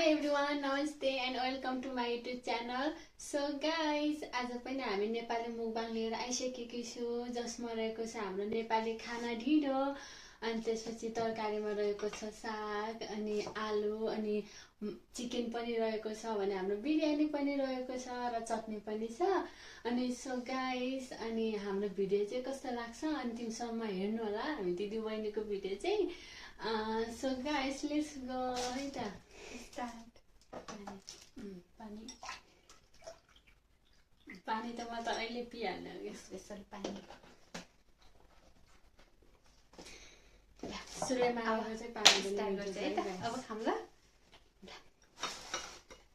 everyone, namaste and welcome to my YouTube channel. So guys, आज पनि हामी नेपाली मुकबाङ लिएर आइसकेको छु जसमा रहेको छ हाम्रो नेपाली खाना ढिँडो अनि त्यसपछि तरकारीमा रहेको छ साग अनि आलु अनि चिकन पनि रहेको छ भने हाम्रो बिरयानी पनि रहेको छ र चटनी पनि छ अनि सो गाइस अनि हाम्रो भिडियो चाहिँ कस्तो लाग्छ अन्तिमसम्म हेर्नु होला हामी दिदी बहिनीको भिडियो चाहिँ so guys let's go है त स्टार्ट पानी पानी त म त अहिले पिहाल्नु स्पेशल पानी सुरुमा आएर चाहिँ पानी स्टार्ट गर्छ है त अब खामला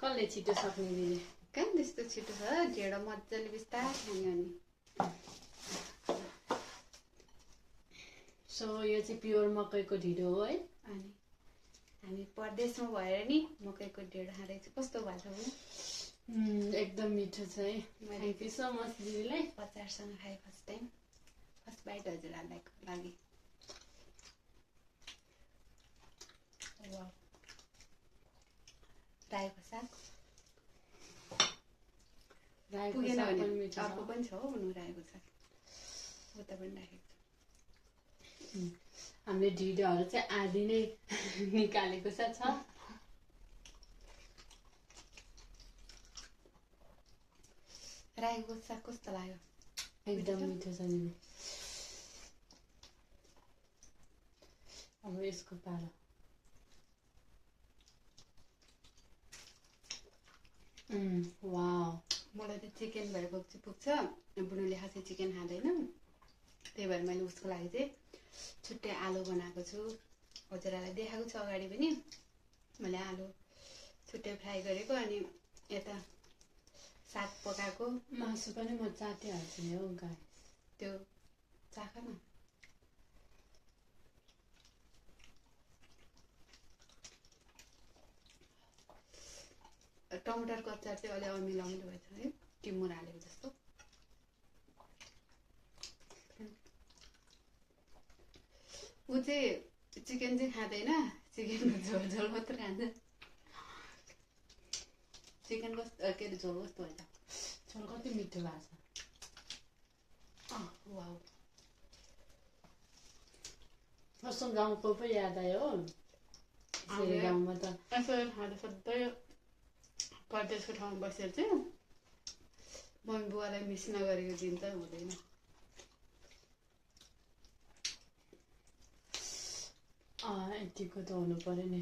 कसले छिटो सक्ने दिदी कहाँ त्यस्तो छिटो छ ढेडो मज्जाले बिस्तारै खाने अनि सो यो चाहिँ प्योर मकैको ढिँडो हो है अनि हामी परदेशमा भएर नि मकैको ढेँडो खाँदैछु कस्तो भएको हो एकदम मिठो छ है थ्याङ्क यू सो मच दिदीलाई अचारसँग खाएँ फर्स्ट टाइम फर्स्ट बाइट हजुरहरूलाई लागि रायोको साग रायोको साग पनि मिठो अर्को पनि छ हो रायोको साग उता पनि राखेको छ हामीले ढिँडोहरू चाहिँ आधी नै निकालेको छ रायोको साग कस्तो लाग्यो एकदम मिठो छ नि अब यसको पालो वाउ मलाई त चिकन भएको चाहिँ पुग्छ बुनुले खासै चिकन खाँदैन त्यही भएर मैले उसको लागि चाहिँ छुट्टै आलु बनाएको छु हजुरहरूलाई देखाएको छु अगाडि पनि मैले आलु छुट्टै फ्राई गरेको अनि यता साग पकाएको मासु पनि म चाटिहाल्छु नि हो गाइस त्यो चाख न टमाटरको अचार चाहिँ अलि अमिलो अमिलो भएछ है टिमुर हालेको जस्तो ऊ चाहिँ चिकन चाहिँ खाँदैन चिकनको झोल झोल मात्र खान्छ चिकन कस्तो के अरे झोल कस्तो भएछ झोल कति मिठो भएको छ वाउ कस्तो गाउँको पो याद आयो हो गाउँमा त यसो खाँदा सधैँ परदेशको ठाउँमा बसेर चाहिँ मम्मी बुवालाई मिस नगरेको दिन त हुँदैन यतिको त हुनु पर्यो नि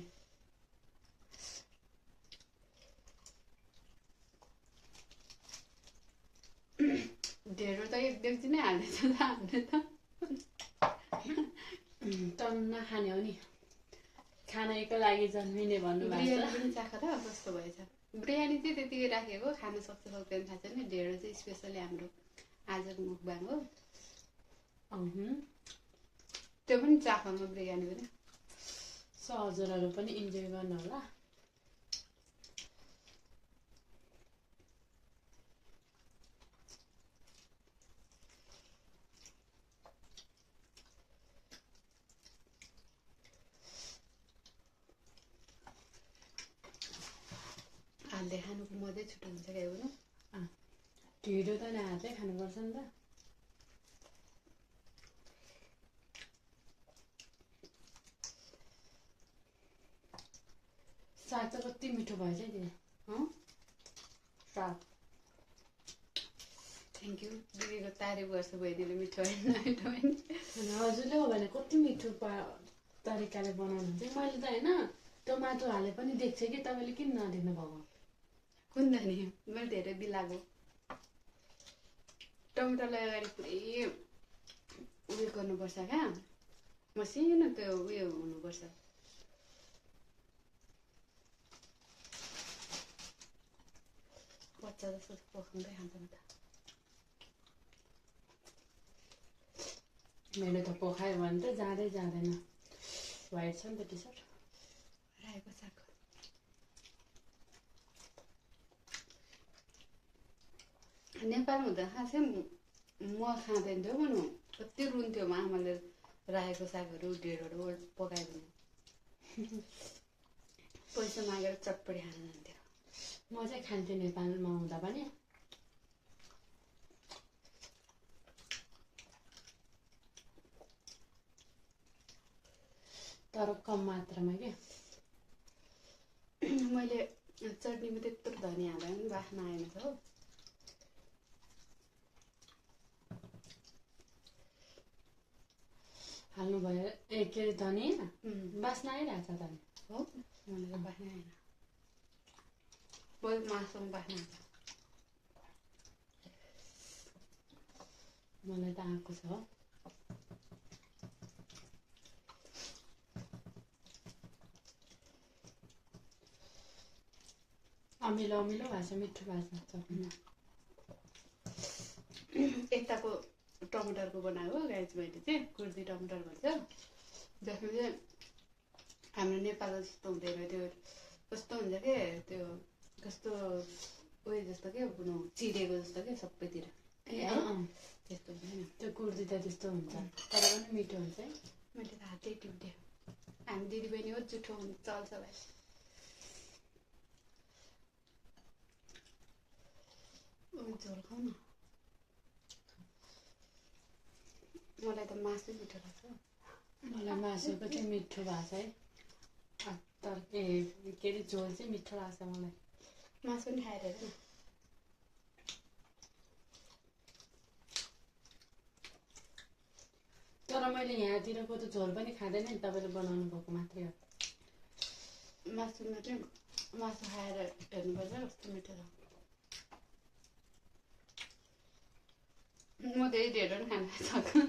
ढेँडो त एक डेक्ची नै हाल्दैछ त हामीले त टन्न खाने हो नि खानाको लागि जन्मिने भन्नुभएको छ पनि चाख त कस्तो भएछ बिरयानी चाहिँ त्यतिकै राखेको खान सक्छ सक्दैन थाहा छैन ढेँडो चाहिँ स्पेसली हाम्रो आजको मुकबाङ हो त्यो पनि चाख म बिरयानी पनि सो हजुरहरू पनि इन्जोय गर्नु होला हाल्दै खानुको मजै छुट्टो हुन्छ क्या हो ढिँडो त नि हातै खानुपर्छ नि त साग त कति मिठो भएछ है दिदी साग थ्याङ्क यू दिदीको तारिफ गर्छ बहिनीले मिठो होइन मिठो होइन हजुरले हो भने कति मिठो तरिकाले बनाउनुहुन्छ मैले त होइन टमाटो हाले पनि देख्छ कि तपाईँले किन नदेख्नु भएको कुन त नि मैले धेरै बिलाएको टमाटरलाई अगाडि पुरै उयो गर्नुपर्छ क्या मसिनो त्यो उयो हुनुपर्छ बच्चा जस्तो पकाउँदै खान्छ नि त मैले त पकायो भने त जाँदै जाँदैन व्हाइट छ नि त टी सर्ट रायोको साग नेपाल हुँदा खासै म खाँदैन थियो भनौँ कति रुन्थ्यो आमाले रायोको सागहरू ढेँडोहरू पकायो भने पैसा मागेर चटपटी खान जान्थ्यो। म चाहिँ खान्थेँ नेपालमा हुँदा पनि। तर कम मात्रामा के मैले चटनीमा त्यत्रो धनियाँ हाल्दा पनि बास्ना आएन त हो। हाल्नुभयो के अरे धनियाँ बास्ना आइरहेछ त हो मलाई त बास्ना आएन। बहुत मासुमा बास्ना आउँछ। मलाई त आएको छ। अमिलो अमिलो भएको छ, मिठो भएको छ चटनी। यताको टमाटरको बनाएको गाइज मैले चाहिँ कुर्दी टमाटर भन्छ। जसमा चाहिँ हाम्रो नेपालको जस्तो हुँदैन, त्यो कस्तो हुन्छ के त्यो कस्तो उयो जस्तो के चिरेको जस्तो के सबैतिर त्यस्तो हुँदैन। त्यो कुर्दी त त्यस्तो हुन्छ तर पनि मिठो हुन्छ है। मैले त हातै टिप्थेँ। हामी दिदीबहिनी हो जुठो हुन्छ चल्छ भाइ। झोल खाऊ न। मलाई त मासु मिठो लाग्छ। मलाई मासुको चाहिँ मिठो भएको छ है। तर के अरे झोल चाहिँ मिठो लाग्छ मलाई। मासु पनि खाएर हेर्नु। तर मैले यहाँतिरको त झोल पनि खाँदैन नि, तपाईँले बनाउनु भएको मात्रै हो। मासुमा चाहिँ मासु खाएर हेर्नुपर्छ कस्तो मिठो छ। म धेरै धेरै पनि खान सक्छु।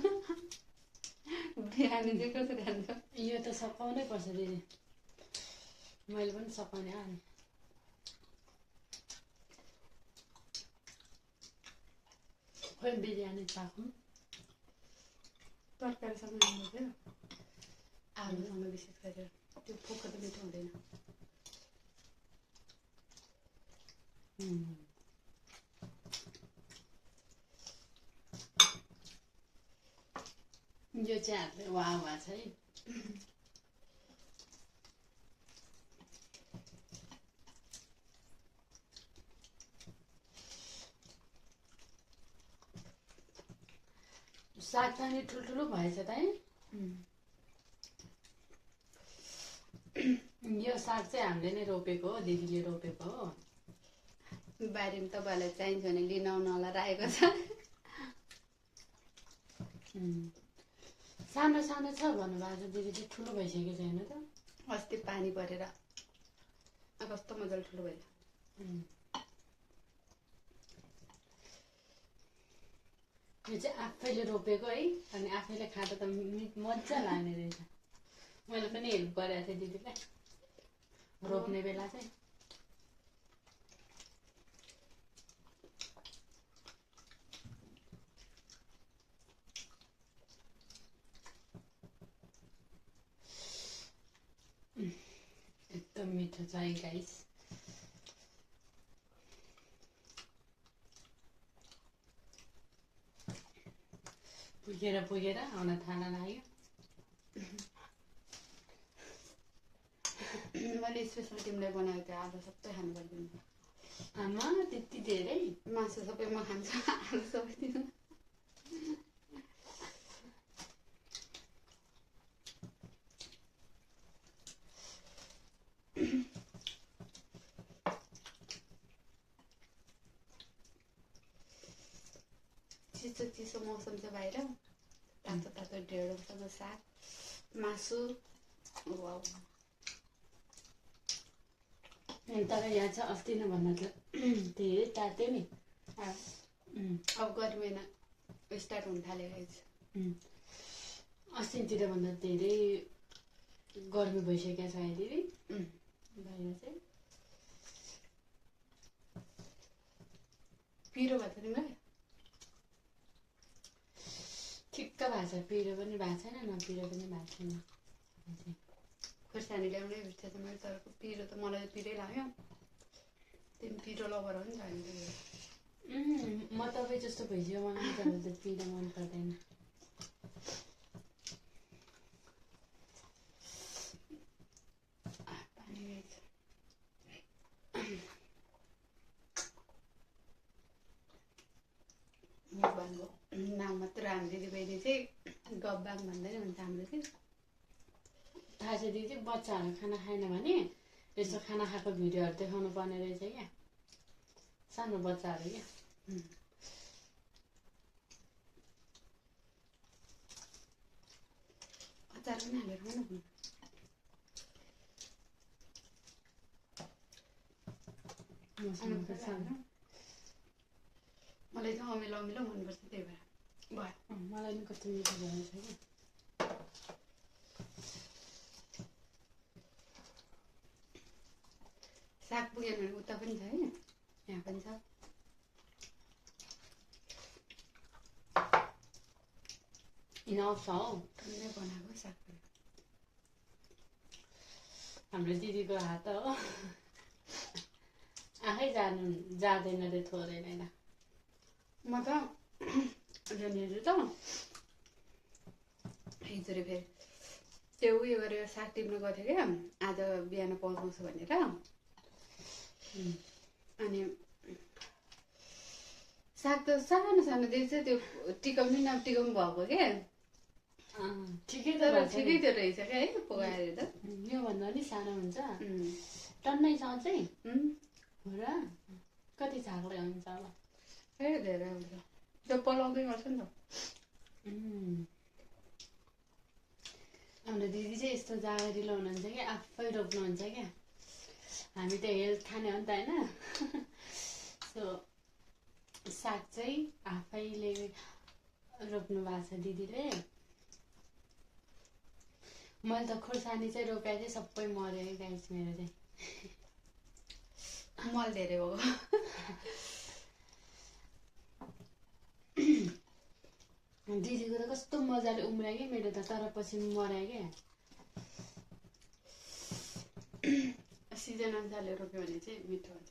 बिहानी चाहिँ कसरी खान्छ? यो त सकाउनै पर्छ दिदी, मैले पनि सकाउने आएँ। खोइ बिरयानी चाखौँ। तरकारीसँग खानुपर्छ आलुसँग विशेष गरेर। त्यो पोको त मिठो हुँदैन। यो चाहिँ हातले वाह भएको छ है। साग पनि ठुल्ठुलो भएछ त है। यो साग चाहिँ हामीले नै रोपेको हो, दिदीले रोपेको हो। बारीमा तपाईँहरूलाई चाहिन्छ भने लिन आउन होला राखेको छ। सानो सानो छ भन्नुभएको छ दिदी, चाहिँ ठुलो भइसकेको छैन त। अस्ति पानी परेर कस्तो मजाले ठुलो भयो। यो चाहिँ आफैले रोपेको है, अनि आफैले खाँदा त मजा लाग्ने रहेछ। मैले पनि हेल्प गरेको थिएँ दिदीलाई रोप्ने बेला चाहिँ। एकदम मिठो छ है गाइस। पुगेर आउन थाल्न लाग्यो। मैले स्पेसल तिमीलाई बनाएको थिएँ, आलु सबै खानु पर्दैन। आमा त्यति धेरै? मासु सबै म खान्छु, आलु सबै दिनु। चिसो चिसो मौसम छ बाहिर, तातो तातो ढेँडोसँग साग मासु। वाउ। तर यहाँ चाहिँ अस्ति नै भन्दा त धेरै तात्यो नि। अब गर्मी महिना स्टार्ट हुन थालेको छ। अस्तितिर भन्दा धेरै गर्मी भइसकेको छ है दिदी बाहिर चाहिँ। पिरो भएको छ तिमीलाई? ठिक्क भएको छ, पिरो पनि भएको छैन, नपिरो पनि भएको छैन। खोर्सानी ल्याउनै बिर्सेछ मैले, तर पिरो त मलाई पिरै लाग्यो। तिमी पिरो लभर हो नि त हामी। म तपाईँ जस्तो भइसक्यो, मलाई त पिरो मन पर्दैन। पानी रहेछ। नाम मात्र हामी दिदीबहिनी चाहिँ गब्बाङ भन्दै हुन्छ हाम्रो चाहिँ। थाहा छ दिदी बच्चाहरू खाना खाएन भने यस्तो खाना खाएको भिडियोहरू देखाउनु पर्ने रहेछ क्या सानो बच्चाहरू क्या। अचार पनि हालेर खानु। मलाई चाहिँ अमिलो अमिलो मनपर्छ त्यही भएर भयो। मलाई पनि कस्तो मिठो भएछ क्या। साग पुगेन भने उता पनि छ है, यहाँ पनि छ। इनफ छ हौ ठन्डै बनाएको साग पुग्यो। हाम्रो दिदीको हात हो आफै जाँदैन रे थोरैदैन। म त हिजो त हिजो रे फेरि त्यो उयो गरेर साग टिप्नु गएको थियो क्या आज बिहान पकाउँछु भनेर। अनि साग त सानो सानो देख्छ त्यो टिकाउनु नटिकाउनु भएको क्या। ठिकै त ठिकै त्यो रहेछ क्या है पकाएर त। योभन्दा नि सानो हुन्छ टन्नै छ चाहिँ हो र कति छाक्लै हुन्छ होला ए धेरै हुन्छ त्यो पलाउँदै गर्छ नि त। हाम्रो दिदी चाहिँ यस्तो जागरिलो हुनुहुन्छ कि आफै रोप्नुहुन्छ क्या। हामी त हेल्थ खाने हो नि त होइन सो साग चाहिँ आफैले रोप्नु भएको छ दिदीले। मैले त खुर्सानी चाहिँ रोपेको थिएँ सबै मऱ्यो है गाइस मेरो चाहिँ मल धेरै हो। दिदीको त कस्तो मजाले उम्रायो कि मेरो त तर पछि मरायो क्या। सिजन अनुसारले रोप्यो भने चाहिँ मिठो हुन्छ।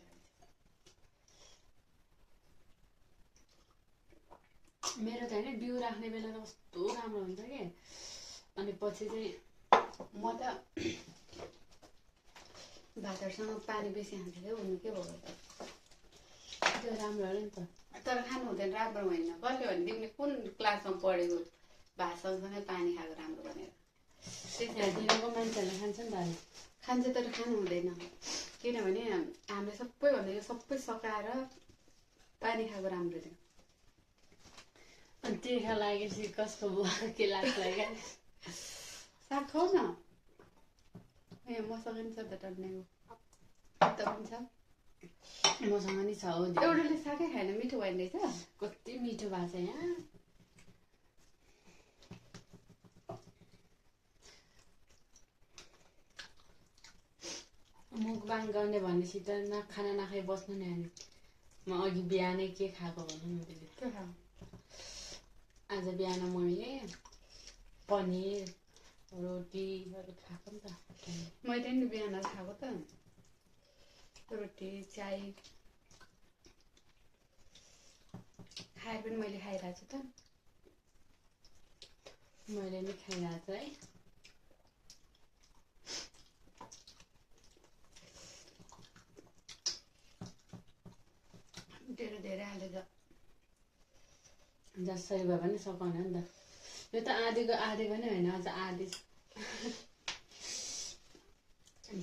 मेरो त होइन बिउ राख्ने बेला त कस्तो राम्रो हुन्छ कि अनि पछि चाहिँ म त भातहरूसँग पानी बेसी हाल्थेँ हुनु के भयो त्यो राम्रो अरे नि त। तर खानु हुँदैन राम्रो होइन कसले भने तिमीले कुन क्लासमा पढेको भात सँगसँगै पानी खाएको राम्रो भनेर। त्यहाँतिरको मान्छेहरूले खान्छ नि त खान्छ तर खानु हुँदैन किनभने हामीले सबैभन्दा यो सबै सकाएर पानी खाएको राम्रो थियो। अनि तिर्खा लागेपछि कसको के लाग्छ क्या। साग खाऊ न ए मसँग नि छ त टन्नेको त पनि छ मसँग नि छ हो। एउटाले सागै खाएन मिठो भएन रहेछ। कति मिठो भएको छ यहाँ। मुखबाङ गर्ने भनेपछि त खाना नखाइ बस्नु नि अनि म अघि बिहानै के खाएको भन्नु नि दिदी। के खाऊ आज बिहान मैले पनिर रोटीहरू खाएको नि त। मैले नि बिहान खाएको त रोटी चाय खाएर पनि मैले खाइरहेको छु त। मैले नि खाइरहेको छु है। धेरै धेरै हालेर जसरी भए पनि सकाउने हो नि त। यो त आधीको आधी पनि होइन अझ आधी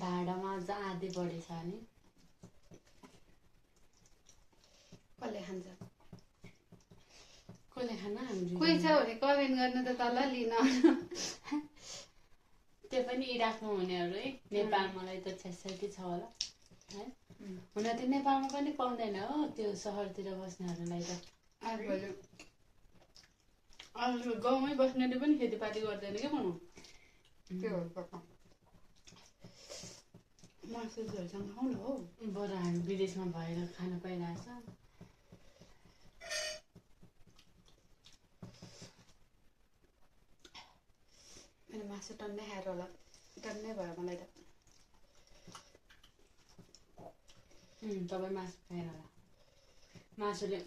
भाँडामा अझ आधी बढी छ नि। कसले खान्छ कसले खाना हाम्रो कोही छ भने कमेन्ट गर्नु त तल लिन। त्यो पनि इराकमा हुनेहरू है। नेपालमालाई त 66 छ होला है। हुन त नेपालमा पनि पाउँदैन हो त्यो सहरतिर बस्नेहरूलाई त। अहिले गाउँमै बस्नेले पनि खेतीपाती गर्दैन क्या भनौँ त्यो मासु झोलसँग खाऊ न हौ। बरु हामी विदेशमा भएर खान पाइरहेछ। अनि मासु टन्नै खाएर होला टन्नै भयो मलाई त। तपाईँ मासु खाएर होला। मासुले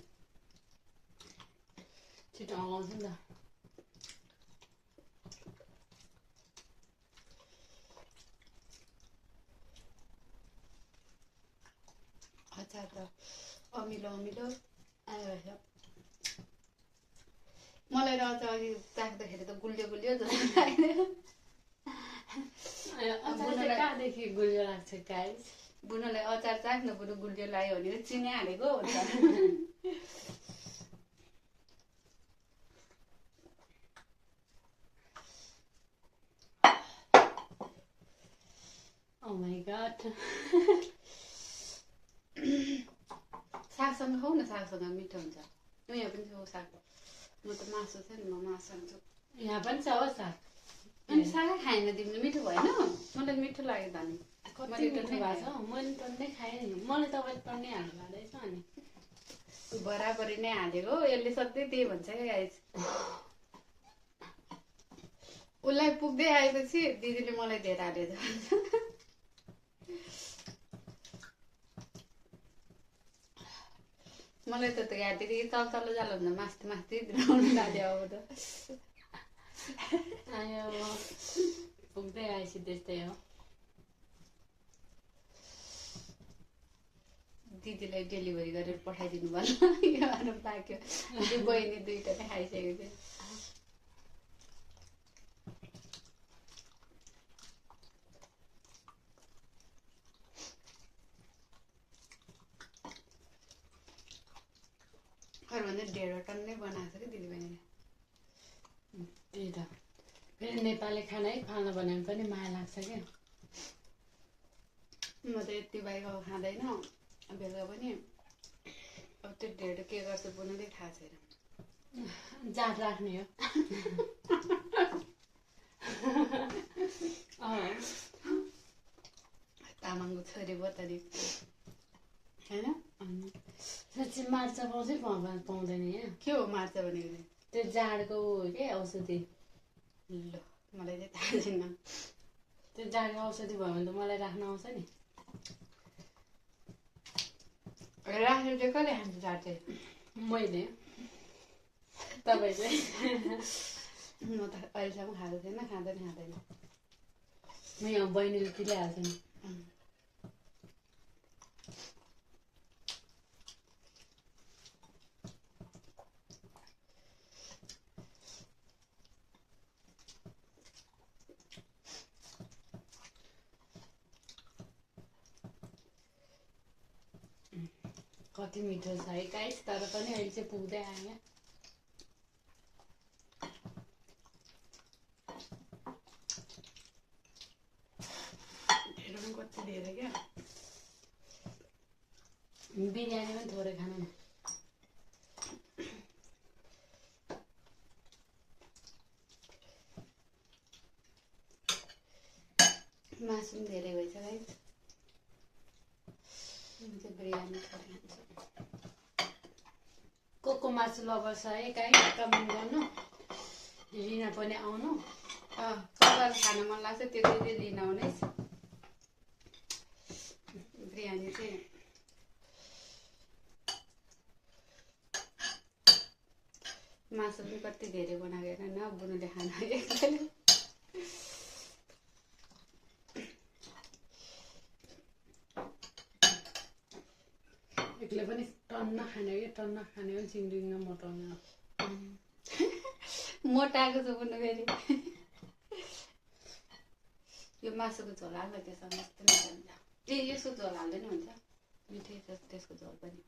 छिटो अगाउँछ नि त। अचार त अमिलो अमिलो आयो मलाई त अघि चाख्दाखेरि त गुलियो गुलियो जस्तो लाग्यो। कहाँदेखि गुलियो लाग्छ गाइस? बुनुलाई अचार चाख्नु बुनु गुलियो लाग्यो भनेर चिनी हालेको हुन्छ। Oh my god. सागसँग खाऊ न, सागसँग मिठो हुन्छ। यहाँ पनि छ साग। म त मासु छ नि, म मासु खान्छु। यहाँ पनि छ हो साग। अनि सागै खाएन तिमीले, मिठो भएन? मलाई मिठो लाग्यो त नि। कति मिठो भएको छ? मैले टन्नै खाएँ नि। मलाई तपाईँले टन्नै हाल्नु रहेछ अनि। बराबरी नै हालेको, यसले सधैँ त्यही भन्छ क्या गाइस। उसलाई पुग्दै आएपछि दिदीले मलाई धेरै हालेछ। मलाई त घाँटीदेखि तल जाला भन्दा मास्ति उठाउनु थाल्यो अब त। आयो पुग्दै आएपछि त्यस्तै हो। दिदीलाई डेलिभरी गरेर पठाइदिनु भयो यो पाक्यो। त्यो बहिनी दुईटाले खाइसकेको थियो। अरूभन्दा 1.5 टन नै बनाएको छ कि दिदी बहिनीले। त्यही त फेरि नेपाली खानै खान भने पनि माया लाग्छ क्या। म त यति बाहेक खाँदैन बेलुका पनि। अब त्यो ढेँडो के गर्छ बुनुले थाहा छैन। जात राख्ने हो। तामाङको छोरी बोतरी होइन। साँच्ची मार्छ पाउँछै पाउँदैन यहाँ। के हो मार्छ भनेको? त्यो जाडको के औषधि। ल मलाई चाहिँ थाहा छैन। त्यो जाडको औषधि भयो भने त मलाई राख्न आउँछ नि। राखेर चाहिँ कहिले खान्छ जाड चाहिँ? मैले। तपाईँ चाहिँ? म त अहिलेसम्म खाएको छैन, खाँदैन। म यहाँ बहिनीले पिलाइहाल्छ नि। कति मिठो छ है गाइस, तर पनि अहिले चाहिँ पुग्दै आयो। ढेँडो पनि कति धेरै क्या। बिरयानी पनि थोरै खानु न। मासु पनि धेरै भएछ गाइस। बिरयानी थोरै खान्छ। को मासु लभर छ है गाइस, कमेन्ट गर्नु। लिन पनि आउनु। कसलाई खान मन लाग्छ त्यो चाहिँ लिन आउनुहोस्। बिरयानी चाहिँ मासु पनि कति धेरै बनाएको हेर न बुनुले खाना एक्लैले। एक्लै पनि टन्न खाने हो, टन्न खाने हो, जिन्दगीमा मोटाउने हो। मोटाएको छ बुनु फेरि। यो मासुको झोल हाल्न त्यसमा मस्तो मिठो हुन्छ। यसको झोल हाल्दैन हुन्छ मिठै छ त्यसको झोल पनि।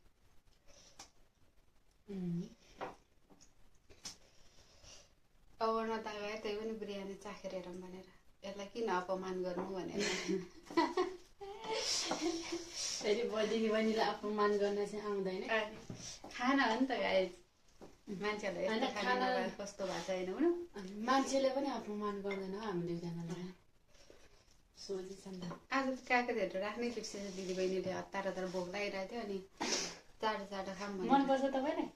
अब नतागाए त्यही पनि बिरयानी चाखेर हेरौँ भनेर। यसलाई किन अपमान गर्नु भनेर। फेरि बहिनीलाई अपमान गर्न चाहिँ आउँदैन। खाना हो नि त गाइस, मान्छेहरूलाई यस्तो खाना कस्तो भएको छैन भनौँ। मान्छेले पनि अपमान गर्दैन हामी दुईजनालाई। सोझी छ नि त। आज त काका धेरै राख्नै बिर्सेछ दिदी बहिनीले। हतार भोक लागिरहेको थियो अनि चाँडो खाऊँ भने। मनपर्छ तपाईँलाई?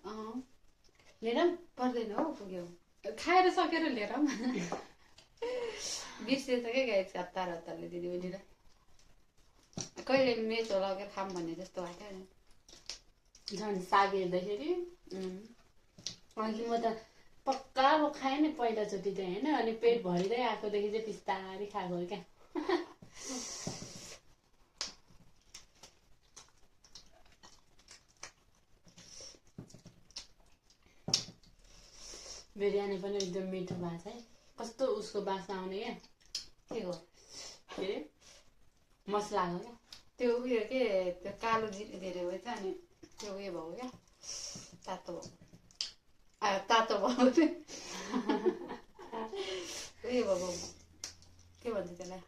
लिएर पर्दैन हौ, पुग्यो खाएर सकेर लिएर बिर्सेछ क्या गाइस हतारले दिदी बहिनीलाई। कहिले मेचो लगेर खाऊँ भन्ने जस्तो भएको थियो नि। झन् साग हेर्दाखेरि अनि म त पक्का अब खाएँ नि पहिलोचोटि चाहिँ होइन। अनि पेट भरिँदै आएकोदेखि चाहिँ बिस्तारै खाएको हो क्या। बिरयानी पनि एकदम मिठो भएको छ है। कस्तो उसको बास्ना आउने क्या के हो के अरे मसलाको क्या। त्यो उयो के त्यो कालो जिरे धेरै भएछ अनि त्यो उयो भयो क्या तातो भयो तातो भयो उयो भयो के भन्छ त्यसलाई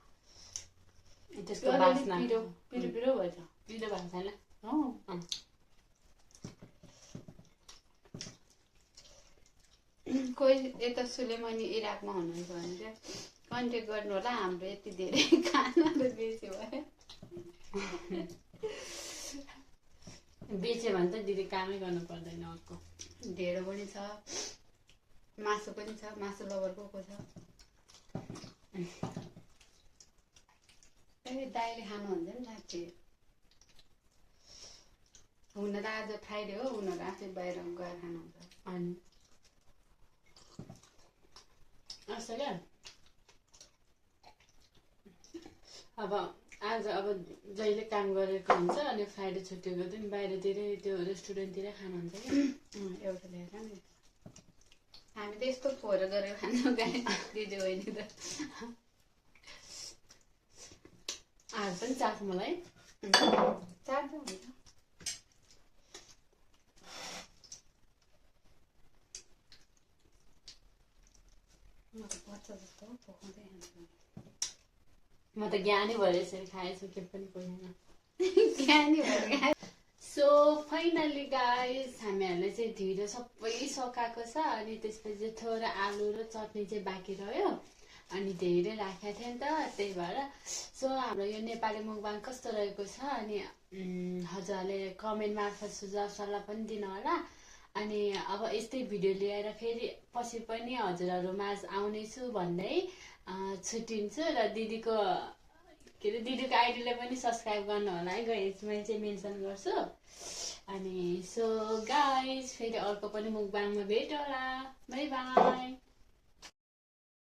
त्यसको बास्ना पिरो पिरो पिरो भएछ पिरो भएको छैन। कोही यता सुलेमानी इराकमा हुनुहुन्छ भने चाहिँ कन्ट्याक्ट गर्नु होला हाम्रो यति धेरै खानाहरू बेसी भयो बेच्यो भने त दिदी कामै गर्नु पर्दैन अर्को। ढेँडो पनि छ मासु पनि छ मासु लभर को छ दाइले खानुहुन्छ नि साँच्ची हुन त आज फ्राइडे हो उनीहरू आफै बाहिर गएर खानुहुन्छ अनि क्या अब आज अब जहिले काम गरेको हुन्छ अनि फ्राइडे छुट्टीको दिन बाहिरतिरै त्यो रेस्टुरेन्टतिरै खानुहुन्छ कि एउटा ल्याएर नि हामी त यस्तो फोहोर गरेर खान्छौँ गाई दिदी बहिनी त आज पनि चाख्छ मलाई चाख्छ हुन्छ म त बच्चा जस्तो पोखाउँदै खान्छु म त ज्ञानै भएर यसरी खाएछु के पनि कोही ज्ञानी भएर सो फाइनली गाइस हामीहरूले चाहिँ ढिँडो सबै सकाएको छ अनि त्यसपछि थोरै आलु र चटनी चाहिँ बाँकी रह्यो अनि धेरै राखेको थिएँ नि त त्यही भएर। सो हाम्रो यो नेपाली मुकबाङ कस्तो रहेको छ अनि हजुरहरूले कमेन्ट मार्फत सुझाव सल्लाह पनि दिनु होला। अनि अब यस्तै भिडियो ल्याएर फेरि पछि पनि हजुरहरूमाझ आउनेछु भन्दै छुट्टिन्छु र दिदीको के अरे दिदीको आइडीलाई पनि सब्सक्राइब गर्नु होला है गाइस मैले चाहिँ मेन्सन गर्छु। अनि सो गाइस फेरि अर्को पनि मुकबाङमा भेट होला। By by.